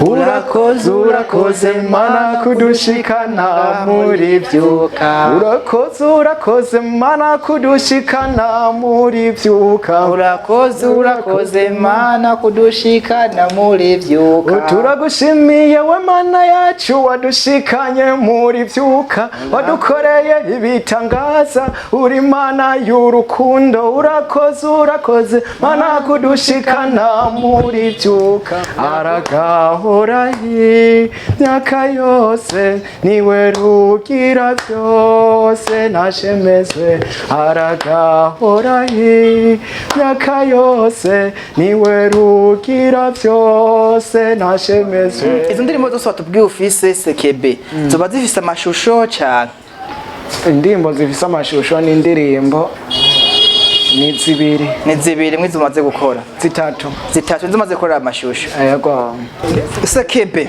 Urakoze, urakoze Mana kudushikana muri Vyuka. Urakoze, urakoze Mana kudushikana muri Vyuka. Urakoze, urakoze Mana kudushikana muri Vyuka. Turagushimiye we Mana yacu wadushikanye muri Vyuka, wadukoreye ibitangaza, uri Mana y'urukundo. Urakoze, urakoze Mana kudushikana muri Vyuka. Aragahora imyaka yose, niwe rugira byose, nashemezwe. Aragahora imyaka yose, niwe rugira byose, nashemezwe. Izo ndirimbo zose watubwiye ufise, Sekebe, zoba zifise amashusho cyane? Indirimbo zifise amashusho ni indirimbo ni zibiri. Ni zibiri mwe zimaze gukora? Zitatu. Zitatu zimaze gukorera amashusho. Yego. Sekebe,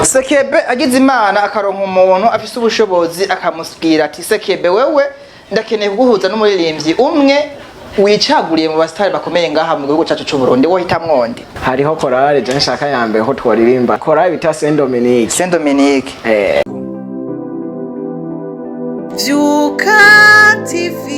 Sekebe agize Imana akaronka umuntu afise ubushobozi akamubwira ati: "Sekebe, wewe ndakeneye kuguhuza n'umuririmbyi umwe wicaguriye mu basitari bakomeye ngaha mu gihugu cacu c'u Burundi", wohitamwo nde? Hariho korale je nshaka ya mbere ko tworirimba, korale bita Saint Dominique. Saint Dominique. Eh. Vyuka TV.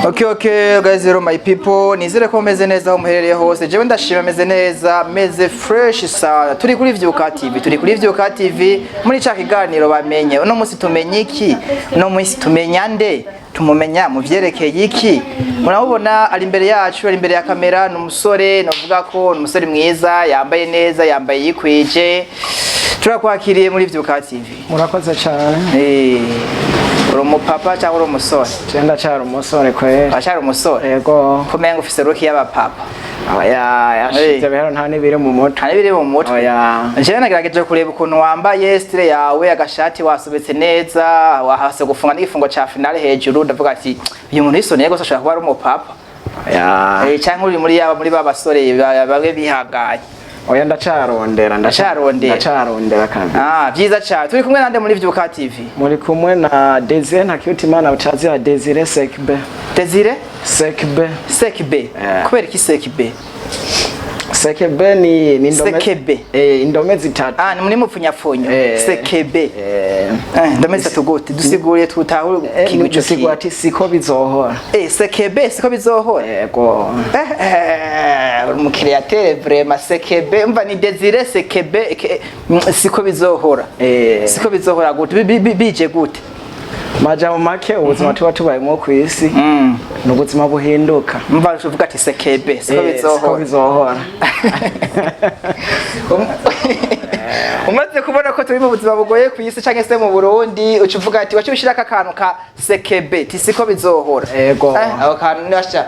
Okay, guys, hello my people. Nizere ko meze neza aho muherereye hose. Jewe ndashima, meze neza, meze fresh sana. Turi kuri Vyuka TV, turi kuri Vyuka TV muri ca kiganiro Bamenye. Uno munsi tumenye iki? Uno munsi tumenya nde? Tumumenya mu vyerekeye iki? Murabona ari imbere yacu, ari imbere ya kamera, ni umusore, novuga ko ni umusore mwiza, yambaye neza, yambaye yikwije. Turakwakiriye muri Vyuka TV. Murakoze cyane. Uri umupapa cyangwa uri umusore? Je ndacyari umusore kweri. Uracyari umusore? Yego. Kumenga ufise look y'abapapa. Oya, yashize rero, nta n'ibiri mu mutwe. Nta n'ibiri mu mutwe? Oya. Jewe nagerageje kureba ukuntu wambaye, style yawe, agashati wasobetse neza, wahase gufunga n'igifungo ca finale hejuru, ndavuga ati uyu muntu yisoneye gose ashobora kuba ari umupapa. Oya. Canke uri muri yaba muri ba basore bamwe bihanganye. Oya, ndacarondera. Ndacarondera. Ndacarondera kabisa. Ah, vyiza cane. Turi kumwe nande muri Vyuka TV? Muri kumwe na Desire Ntakirutimana utazira Desire Sekbe. Desire Sekbe. Sekbe. Kubera iki Sekbe? Sekebe ni indome. Sekebe. Eh, indome zitatu. Ah, ni muri mupfunyapfunyo. Sekebe. Eh. Ndome zitatu gute? Dusiguriye tutahura ikintu ico. Dusigura ati siko bizohora. Sekebe siko bizohora. Yego. Uri umucréateur vraiment. Sekebe, umva, ni Desire Sekebe, siko bizohora. Siko bizohora gute? Bije gute? Majambo make, ubuzima tuba tubayemo ku isi ni ubuzima buhinduka. Mva uvuga ati Sekebe siko Siko bizohora. bizohora. Umaze kubona ko turi mu buzima bugoye ku isi canke se mu Burundi, uca uvuga ati wacu ushirako akantu ka Sekebe ti siko bizohora. Yego. Ako kantu nasha,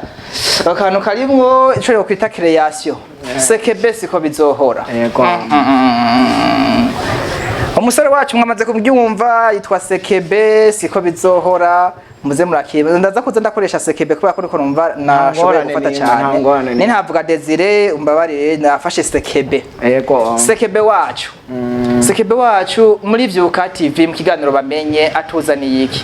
ako kantu karimwo ico kwita création. Sekebe siko bizohora. Yego. Umusore wacu mwamaze kubyumva, yitwa Sekebe siko bizohora. Muze murakira, ndaza kuza ndakoresha Sekebe kubera ko niko numva nashoboye ngorane gufata nimwe, nta cyane. ngorane Ni nimwe. ntavuga Desire, umbabarire, nafashe Sekebe. Yego. Sekebe wacu, Sekebe wacu muri Vyuka TV mu kiganiro Bamenye atuzaniye iki?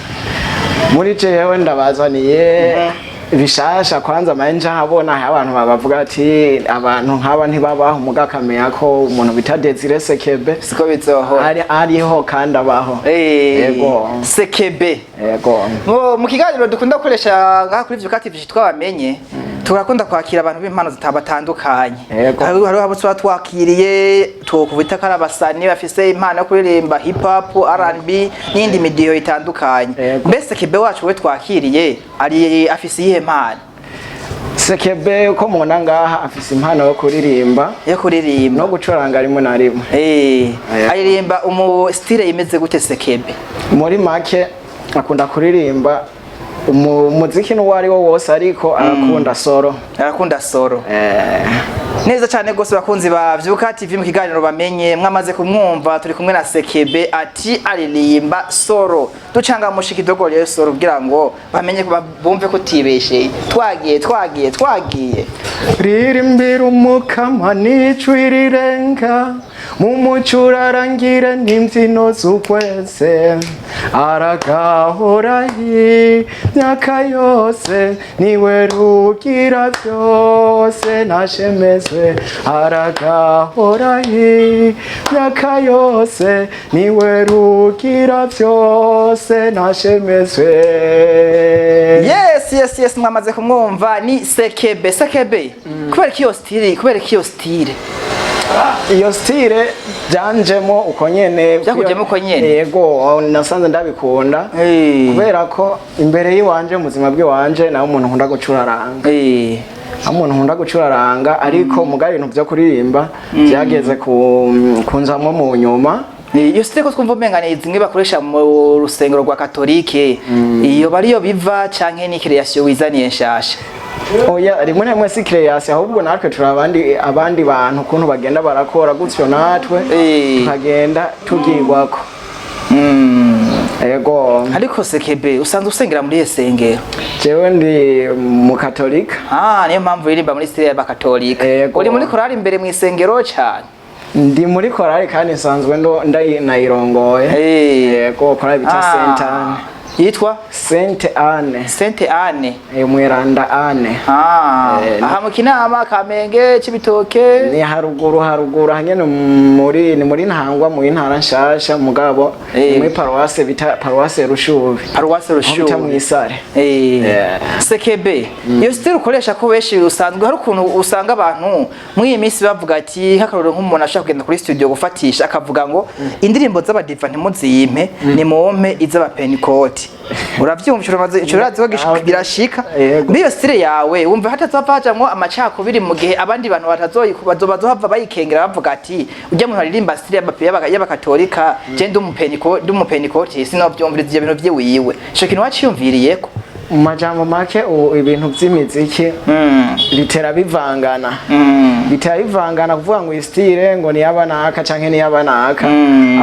Muri jewe ndabazaniye bishasha. Kwanza manje habona aho abantu babavuga ati abantu nk'aba ntibabaho, mugakamenya ko umuntu bita Desire Sekebe siko bizohora ari ariho kandi abaho. Yego. Sekebe. Yego. Mu kiganiro dukunda gukoresha ngaha kuri Vyuka TV cyitwa Bamenye, turakunda kwakira abantu b'impano zitabatandukanye. Yego. Hariho abo tuba twakiriye twokubita ko ari abasani bafise impano yo kuririmba hip hop, R&B n'iyindi midiho itandukanye. Yego. Mbese Sekebe wacu we twakiriye ari afise iyihe mpano? Sekebe uko mubona ngaha afise impano yo kuririmba yo kuririmba no gucuranga rimwe na rimwe. Yego. Aririmba umu style imeze gute, Sekebe? Muri make akunda kuririmba umuziki n'uwo ari wo wose, ariko arakunda solo. Arakunda solo. Neza cyane rwose, bakunzi ba Vyuka TV, mu kiganiro bamenye mwamaze kumwumva, turi kumwe na Sekebe, ati aririmba solo. Ducanga mushiki dogo rero solo kugira ngo bamenye ko bumve ko utibesheye. Twagiye, twagiye, twagiye. Ririmbira Umukama n'ijwi rirenga, mu mucurarangire n'imbyino z'ukwese. Aragahora imyaka yose, niwe rugira byose, nashemezwe. Aragahora imyaka yose, niwe rugira byose, nashemezwe. Yes, mwamaze kumwumva, ni Sekebe. Sekebe, kubera ko iyo style, kubera ko iyo style? Iyo style byanjemo uko nyene. Byakujemo uko nyene? Yego, nasanze ndabikunda kubera ko imbere y'iwanje, mu buzima bw'iwanje, nawe umuntu nkunda gucuraranga, aho umuntu nkunda gucuraranga, ariko muga ibintu byo kuririmba byageze ku kunzamwo mu nyuma. Iyo style ko twumva umenga ni zimwe bakoresha mu rusengero rwa Katolike, iyo bariyo biva canke ni création wizaniye nshasha? Oya, rimwe na rimwe si création, ahubwo natwe turi abandi bantu ukuntu bagenda barakora gutyo, natwe tukagenda tugirwako. Yego. Ariko Sekebe, usanzwe usengera muri iyo sengero? Jewe ndi mu Katolika. Ah, niyo mpamvu uririmba muri style y'abakatolika. Yego. Uri muri korali imbere mu isengero cyane? Ndi muri korali kandi nsanzwe ndo ndayinayirongoye. Yego, korali bita Saint Anne. Yitwa? Saint Anne. Sainte Anne. Mweranda Anne. Aha mu Kinama, Kamenge, Cibitoke? Ni haruguru, haruguru hanyene, muri ni muri Ntangwa, mu ntara nshasha, mugabo ni muri paruwase bita paruwase Rushubi. Paruwase Aho bita Rushubi. mw'Isare. Sekebe, iyo style ukoresha, ko benshi usanzwe hari ukuntu usanga abantu muri iyi minsi bavuga ati, nk'akarorero, nk'umuntu ashaka kugenda kuri studio gufatisha akavuga ngo indirimbo z'abadiva ntimuzimpe, nimumpe iz'abapenikoti. Uravyumva? Uramaze urazi ko birashika. Yego. Mbi iyo style yawe wumva hatazova hajamwo amacakubiri mu gihe abandi bantu bazohava bayikengera bavuga ati ujya muntu aririmba style y'abakatolika, je ndi umupenikoti, sinovyumviriza ivyo bintu vyiwiwe. Ico kintu waciyumviriyeko? Mu majambo make, ubu ibintu vy'imiziki bitera bivangana, bitera bivangana, kuvuga ngo iyi style ngo niyaba naka canke niyaba naka,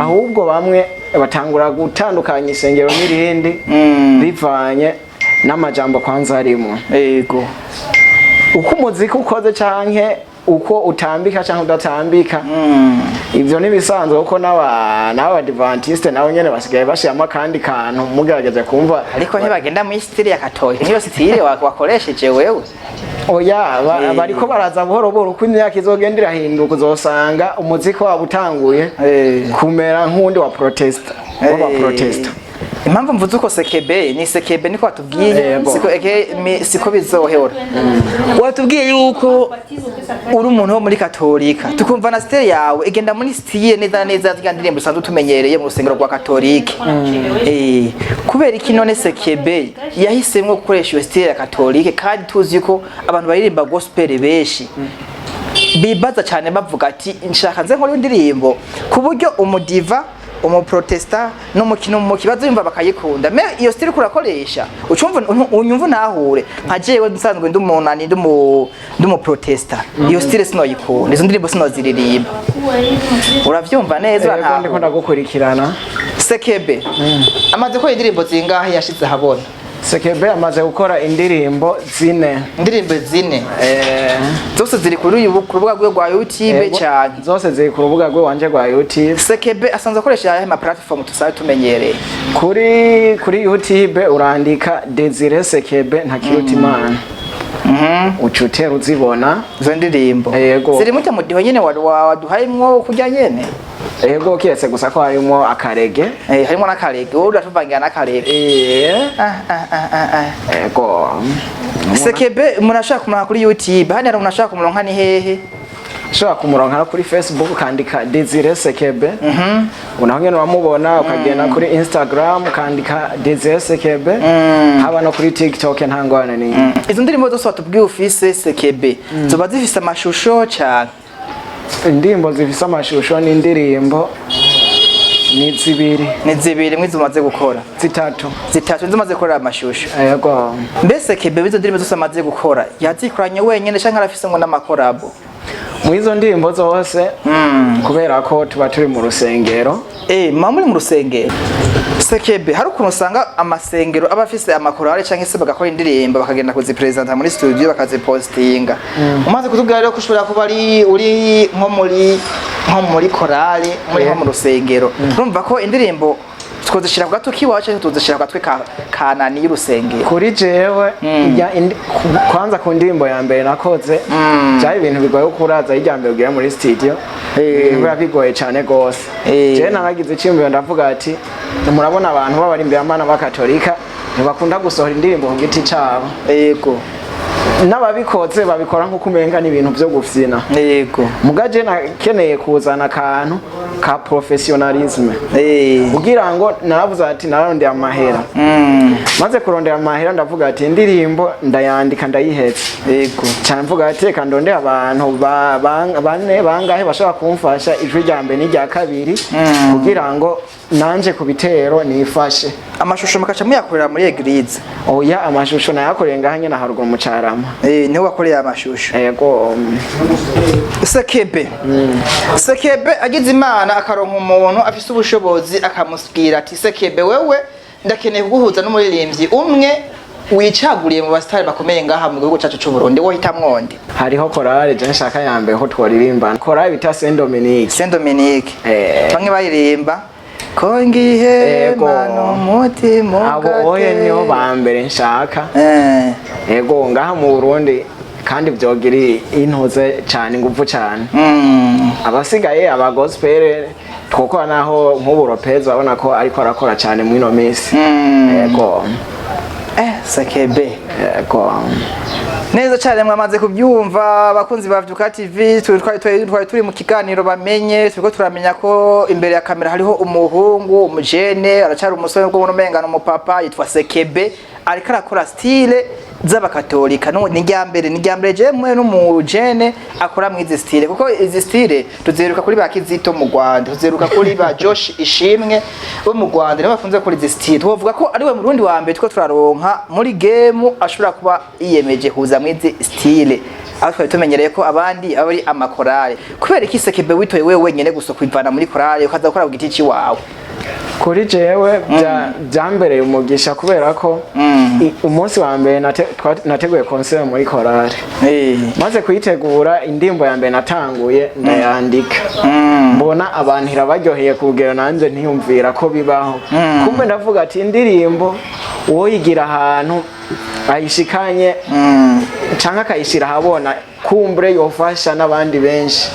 ahubwo bamwe batangura gutandukanya isengero n'irindi bivanye n'amajambo kwanza arimwo, uko umuziki ukoze canke uko utambika canke udatambika. Ivyo ntibisanzwe, kuko n'abadivantiste nabo nyene basigaye bashiramo akandi kantu mugerageje kumva. Ariko ntibagenda muri style ya katolika niyo style wakoresheje wewe. Oya, bariko baraza buhoro buhoro. Uko imyaka izogenda irahinduka, uzosanga umuziki wabo utanguye kumera nk'uwundi wa protesta, w'abaprotesta. Impamvu mvuze uko, Sekebe ni Sekebe, niko watubwiye. Yego. Siko eke siko bizohora. Watubwiye yuko uri umuntu wo muri Katolika, tukumva na style yawe igenda muri style neza na neza zirya ndirimbo usanzwe tumenyereye mu rusengero rwa Katolika. Kubera iki none Sekebe yahisemwo gukoresha iyo style ya Katolike, kandi tuzi ko abantu baririmba gospel benshi bibaza cyane bavuga ati nshaka nze nkora indirimbo ku buryo umudiva, umuprotesta n'umukino mu kibazo yumva bakayikunda? Mais iyo style kurakoresha ucumva unyumva ntahure. Nka jewe nsanzwe ndi umunani, ndi umuprotesta, iyo style sinoyikunda, izo ndirimbo sinoziririmba. Uravyumva neza? Yego, ndiko Urantahura? ndagukurikirana. Sekebe amaze gukora indirimbo zingahe yashize ahabona? Sekebe amaze gukora indirimbo zine. Indirimbo zine zose ziri kuri uyu ku rubuga rwe rwa YouTube? Yego, Cyane. zose ziri ku rubuga rwe rwa YouTube. Sekebe asanzwe akoresha ayahe ma platform tusanzwe tumenyereye? Kuri YouTube urandika Desire Sekebe Ntakirutimana, uca utera uzibona. Izo ndirimbo Yego. ziri mute mudiho nyene waduhayemwo kurya nyene? Yego, kiretse gusa ko harimo akarege. Harimo n'akarege, wowe uratuvangira n'akarege. Ah, ah, ah, ah, ah. Yego. Sekebe, umuntu ashaka kumuronka kuri YouTube, hano hari umuntu ashaka kumuronka, ni hehe? Ushobora kumuronka no kuri Facebook, ukandika Desire Sekebe, unaho nyene uramubona. Ukagenda kuri Instagram ukandika Desire Sekebe, haba no kuri TikTok, nta ngorane n'imwe. Izo ndirimbo zose watubwiye ufise, Sekebe, zoba zifise amashusho cyane? Indirimbo zifise amashusho ni indirimbo ni zibiri. Ni zibiri mwe zimaze gukora? Zitatu. Zitatu nizo umaze gukorera amashusho? Yego. Mbese Kebe, izo ndirimbo zose amaze gukora yazikoranye wenyene canke arafise ngo n'amakorabo? Mu izo ndirimbo zose, kubera ko tuba turi mu rusengero. Muba muri mu rusengero. Sekebe, hari ukuntu usanga amasengero aba afise amakorale canke se bagakora indirimbo, bakagenda kuzipresenta muri studio, bakazipostinga. Umaze kutubwira rero ko ushobora kuba ari uri nko muri korale, muri nko mu rusengero, urumva ko indirimbo twozishira ku gatwe kiwacu canke tuzishira ku gatwe ka nani y'urusengero? Kuri jewe, kwanza ku ndirimbo ya mbere nakoze, byari ibintu bigoye kuraza hirya mbere ugiye muri studio, biba bigoye cyane gose. Jewe naragize icyumviro, ndavuga ati murabona abantu b'abari imbere y'Imana b'Akatolika ntibakunda gusohora indirimbo ku giti cabo, n'ababikoze babikora nk'uko umenga ni ibintu byo gufyina. Muga je nakeneye kuzana akantu ka professionalisme, kugira ngo naravuze ati nararondeye amahera. Maze kurondera amahera, ndavuga ati indirimbo ndayandika, ndayihetse. Cyane mvuga ati reka ndondere abantu bane bangahe bashobora kumfasha ijwi rya mbere n'irya kabiri, kugira ngo nanje ku bitero nifashe. Amashusho mukaca muyakorera muri église? Oya, amashusho nayakoreye ngaha nyene haruguru mu Carama. Niho wakoreye amashusho? Yego. Sekebe agize Imana akaronka umuntu afise ubushobozi, akamubwira ati: "Sekebe, wewe ndakeneye kuguhuza n'umuririmbyi umwe wicaguriye mu basitari bakomeye ngaha mu gihugu cacu c'u Burundi," wohitamwo nde? Hariho korale je nshaka ya mbere ko tworirimbana, korale bita Saint Dominique. Saint Dominique? Bamwe baririmba kongihe n'umutima. Abo oye niho ba mbere nshaka. Yego, ngaha mu Burundi, kandi vyogira intuze cane, inguvu cane. Abasigaye aba gospel twokora, naho nk'ubu Lopez urabona ko ariko arakora cane mw'ino minsi. Yego. Sekebe. Yego. Neza cyane, mwamaze kubyumva abakunzi ba Vyuka TV. Twari turi mu kiganiro Bamenye. Turiko turamenya ko imbere ya kamera hariho umuhungu, umujene, aracyari umusore ubwo ubona umenga ni umupapa, yitwa Sekebe, ariko arakora style z'Abakatolika. No ni rya mbere, ni rya mbere je mwe n'umujene akora mwizi style, kuko izi style tuziheruka kuri ba Kizito mu Rwanda, tuziheruka kuri ba Josh Ishimwe bo mu Rwanda, nibo bafunze kuri izi style. Twovuga ko ari we Murundi wa mbere two turaronka muri game ashobora kuba yiyemeje kuza mwizi style, aho twari tumenyereye ko abandi aba ari amakorale. Kubera iki, Sekebe, witoye wewe wenyene gusa kwivana muri korale, ukaza gukora ku giti ciwawe? Kuri jewe byambereye umugisha, kubera ko umunsi wa mbere nateguye concert muri korale. Maze kuyitegura, indirimbo ya mbere natanguye ndayandika, mbona abantu irabaryoheye ku rugero nanjye ntiyumvira ko bibaho. Kumbe ndavuga ati indirimbo uwoyigira ahantu ayishikanye canke akayishira ahabona, kumbure yofasha n'abandi benshi.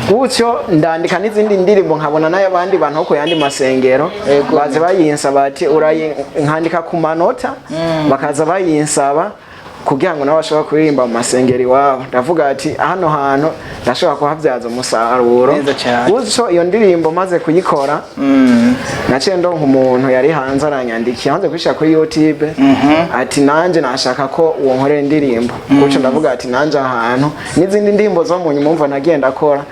Gutyo ndandika n'izindi ndirimbo, nkabona n'ay'abandi bantu bo ku yandi masengero baza bayinsaba ati urayi, nkandika ku manota, bakaza bayinsaba kugira ngo nabo bashobore kuririmba mu masengero iwabo. Ndavuga ati hano hantu ndashobora kuhabyaza umusaruro. Neza cyane. Gutyo iyo ndirimbo maze kuyikora, naciye ndonka umuntu yari hanze aranyandikiye, maze kuyishyira kuri YouTube, ati nanje nashaka ko uwo nkorera indirimbo. Gutyo ndavuga ati nanje ahantu n'izindi ndirimbo zo mu nyuma, umva nagiye ndakora,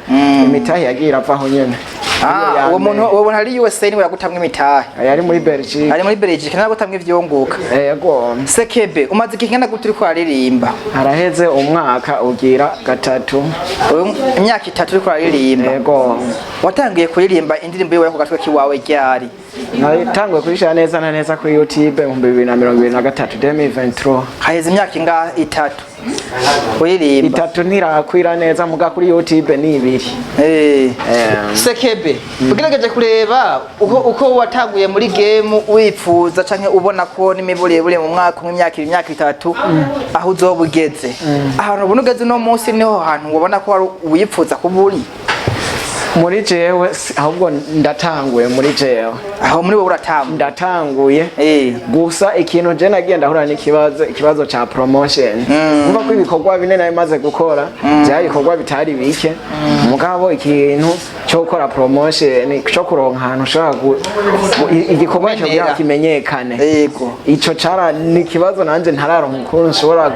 imitahe yagiye iravaho nyene. Iyo ya Uwo muntu, mbere. uwo muntu ari USA niwe yagutamwe imitahe? Yari muri Belgique. Ari muri Belgique nawe yagutamwe ivyunguka? Yego. Sekebe, umaze igihe kingana gute uriko uraririmba? Haraheze umwaka ugira gatatu. Imyaka 3 uriko uraririmba? Yego. Watangiye kuririmba indirimbo yiwe ku gatwe kiwawe ryari? Natanguye kuyishyira neza na neza kuri YouTube mu 2023, 2023. Haheze imyaka ingahe? 3 uririmba? 3 ntirakwira neza, muga kuri YouTube ni 2. Sekebe, ugerageje kureba uko watanguye muri game, wipfuza canke ubona ko n'imiburiburi mu mwaka umwe, imyaka 2, imyaka 3, aho uzoba ugeze, ahantu ubona ugeze uno munsi, niho hantu ubona ko wari wipfuza kuba uri? Muri jewe ahubwo ndatanguye muri jewe. Aho muri wowe uratangura? Ndatanguye. Gusa ikintu je nagiye ndahura n'ikibazo, ikibazo ca promotion. Umva ko ibikorwa bine nari maze gukora byari ibikorwa bitari bike, mugabo ikintu cyo gukora promotion, cyo kuronka ahantu ushobora igikorwa cyo kugira ngo kimenyekane. Ico cara ni ikibazo nanje ntararonka ukuntu nshobora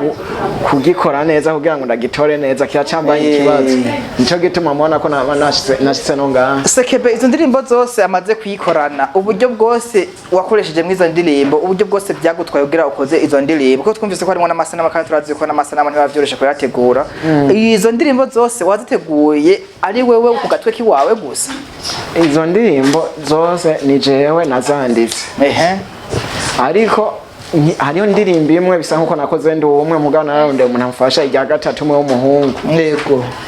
kugikora neza kugira ngo ndagitore neza, kiracambaye ikibazo. Nico gituma mubona ko naba nashitse no ngaha. Sekebe, izo ndirimbo zose amaze kuyikorana, uburyo bwose wakoresheje muri izo ndirimbo, uburyo bwose byagutwaye kugira ukoze izo ndirimbo, kuko twumvise ko harimo n'amasanamu, kandi turazi ko n'amasanamu ntibiba vyoroshe kuyategura, izo ndirimbo zose waziteguye ari wewe ku gatwe kiwawe gusa? Izo ndirimbo zose ni jewe nazanditse, ariko hariho indirimbo imwe bisa nkuko nakoze ndi umwe, mugabo nararondeye umuntu amfasha irya gatatu, umwe w'umuhungu.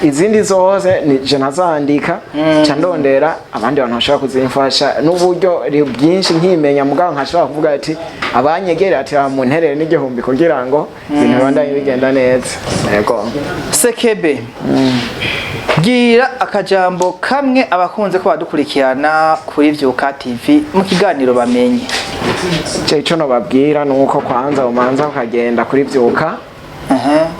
Izindi zose ni je nazandika, nca ndondera abandi bantu bashobora kuzimfasha n'uburyo bwinshi nkimenya, mugabo nkashobora kuvuga ati abanyegera ati munterere n'igihumbi kugira ngo ibintu bibandanye bigenda neza, yego. Sekebe, bwira akajambo kamwe abakunze ko badukurikirana kuri Vyuka TV mu kiganiro Bamenye. Ico nobabwira ni uko kwanza umanza ukagenda kuri Vyuka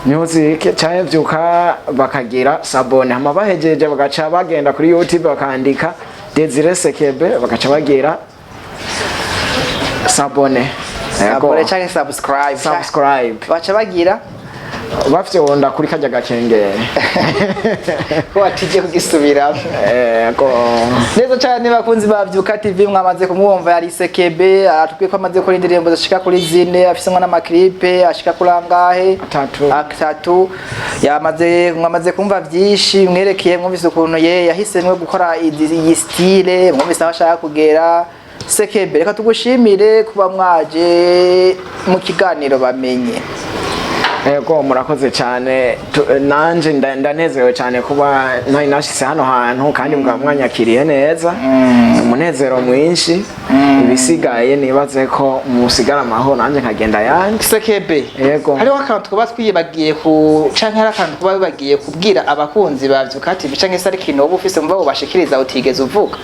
Music canke Vyuka, bakagira s'abonner, hama bahejeje bagaca bagenda kuri YouTube bakandika Desire Sekebe, bagaca bagira s'abonner. Yego. S'abonner canke subscribe? Subscribe. Baca bagira bafyonda kuri karya gakengeri. Ko watije kugisubiramo. Yego. Neza cyane, bakunzi ba Vyuka TV, mwamaze kumwumva, yari Sekebe. Aratubwiye ko amaze gukora indirimbo zishika kuri zine, afise n'amaklipe ashika kuri angahe? Atatu. Atatu. Yamaze, mwamaze kumva byinshi mwerekeye, mwumvise ukuntu ye yahisemwe gukora iyi style, mwumvise aho ashaka kugera. Sekebe, reka tugushimire kuba mwaje mu kiganiro Bamenye. Yego, murakoze cyane. Nanje ndanezerewe cyane kuba nari nashitse hano hantu kandi mukaba mwanyakiriye neza. Umunezero mwinshi. Ibisigaye nibaze ko musigara amahoro, nanjye nkagenda ayandi. Sekebe, Yego. hariho akantu twaba twibagiye ku canke hari akantu kuba bibagiye kubwira abakunzi ba Vyuka TV, canke se ari ikintu woba ufise mva ubashikiriza utigeze uvuga?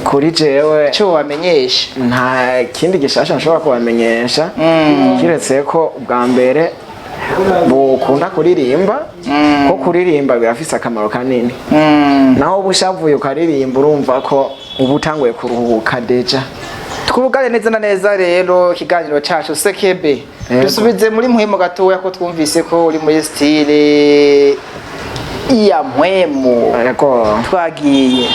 Kuri jewe, Ico wamenyesha? nta kindi gishasha nshobora kubamenyesha, kiretse ko bwa mbere bukunda kuririmba, ko kuririmba birafise akamaro kanini. Naho uba ushavuye ukaririmba, urumva ko uba utanguye kuruhuka déjà. Twubugane neza na neza rero ikiganiro cacu. Sekebe, Yego. dusubize muri mpwemu gatoya, ko twumvise ko uri muri style ya mpwemu. Yego. Twagiye.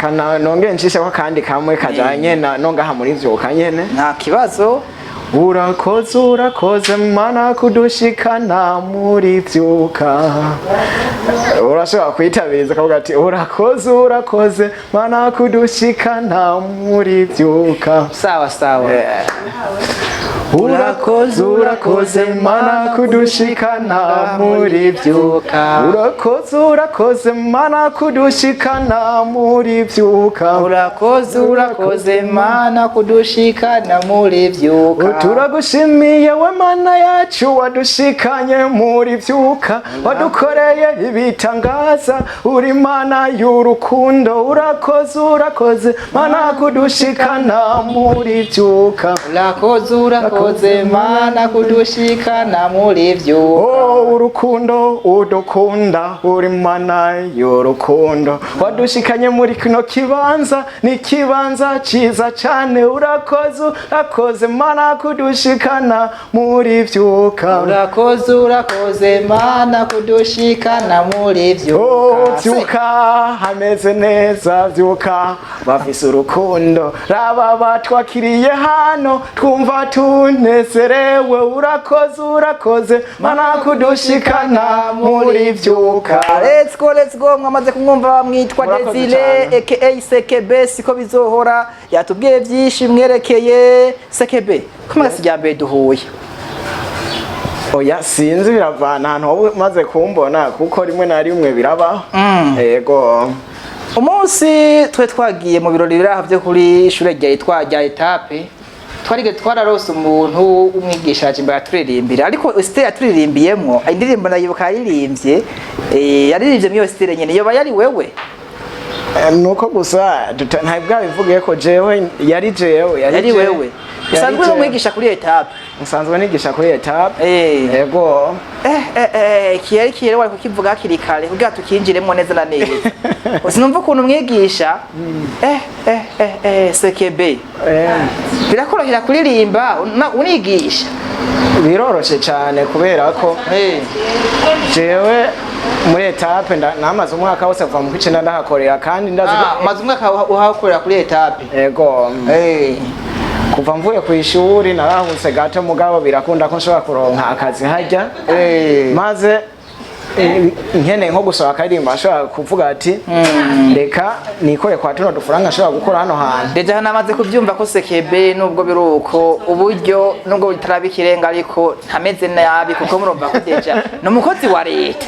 Kana nongeye ncisheho akandi kamwe kajanye na no ngaha muri Vyuka nyene. Nta kibazo. Urakoze, urakoze Mana kudushikana muri Vyuka. Urashobora kwitabiriza ukavuga ati: "Urakoze, urakoze Mana kudushikana muri Vyuka." Sawa sawa. Urakoze, urakoze Mana kudushikana muri Vyuka. Urakoze, urakoze Mana kudushikana muri Vyuka. Urakoze, urakoze Mana kudushikana muri Vyuka. Turagushimiye we Mana yacu wadushikanye muri Vyuka, wadukoreye ibitangaza, uri Mana y'urukundo. Urakoze, urakoze Mana kudushikana muri Vyuka. Urakoze, urakoze Mana kudushikana muri Vyuka. Oh, urukundo udukunda, uri Mana y'urukundo, wadushikanye muri kino kibanza, ni kibanza ciza cane. Urakoze, urakoze Mana kudushikana muri Vyuka. Urakoze, urakoze Mana kudushikana muri Vyuka. Oh, Vyuka hameze neza, Vyuka bafise urukundo, raba batwakiriye hano, twumva tunezerewe. Urakoze, urakoze Mana kudushikana muri Vyuka. Let's go, let's go. Mwamaze kumwumva, mwitwa Murakoze Desire cyane. aka Sekebe, siko bizohora. Yatubwiye byinshi mwerekeye. Sekebe, ko mwese rya mbere duhuye? Oya, sinzi, biravana ahantu wowe umaze kumbona, kuko rimwe na rimwe birabaho, yego. Umunsi twe twagiye mu birori biri aho byo kuri ishure rya yitwa rya Etape, twarige twararose umuntu w'umwigisha yaje imbere aturirimbira, ariko style yaturirimbiyemwo indirimbo ndayibuka yaririmbye, yaririmbye muri iyo style nyene. Yoba yari wewe? Nuko gusa nta bwabivugiye ko jewe yari jewe. Yari wewe. Yari Usanzwe uri jewe. umwigisha kuri étape? Nsanzwe nigisha kuri étape. Yego. Kiyari kiyari wari kukivuga hakiri kare kugira tukinjiremo neza na neza. Sinumva ukuntu umwigisha Sekebe, birakorohera kuririmba unigisha? Biroroshe cyane kubera ko jewe muri étape namaze umwaka wose kuva mu kw'icenda ndahakorera kandi ndazi Ah, maze umwaka uhakorera kuri étape? Yego. Kuva mvuye ku ishuri narahutse gato, mugabo birakunda ko nshobora kuronka akazi hajya, maze nkeneye nko gusohoka akaririmbo ashobora kuvuga ati: "Reka nikore kwa tuno dufaranga nshobora gukora hano hantu." Déjà namaze kubyumva ko Sekebe, nubwo biri uko, uburyo nubwo bitaraba ikirenga, ariko ntameze nabi, kuko murumva ko déjà ni umukozi wa leta.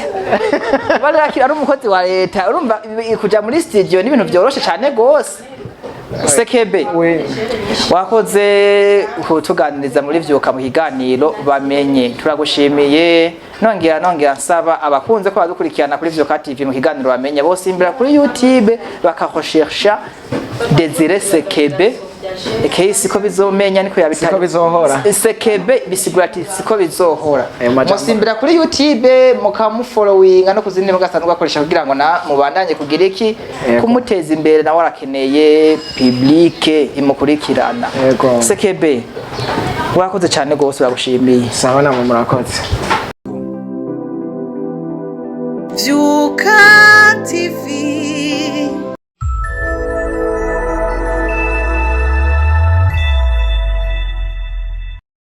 Kuba rero akiri ari umukozi wa leta, urumva kuja muri studio ni ibintu vyoroshe cane gose. Sekebe, We. wakoze kutuganiriza muri Vyuka mu kiganiro Bamenye. Turagushimiye. Nongera nsaba abakunze ko badukurikirana kuri Vyuka TV mu kiganiro Bamenye bose imbere kuri YouTube bakarechercha Desire Sekebe aka Siko Bizomenya, niko yabita. Siko Bizohora. Sekebe bisigura ati siko bizohora. Ayo majambo. Musimbira kuri YouTube mukamufollowinga no kuzindi mugasanzwe akoresha kugira ngo na mubandanye kugira iki? Yego. Kumuteza imbere. Nawe arakeneye public imukurikirana. Yego. Sekebe, wakoze cyane rwose, uragushimiye. Sawa, namwe murakoze. Vyuka TV.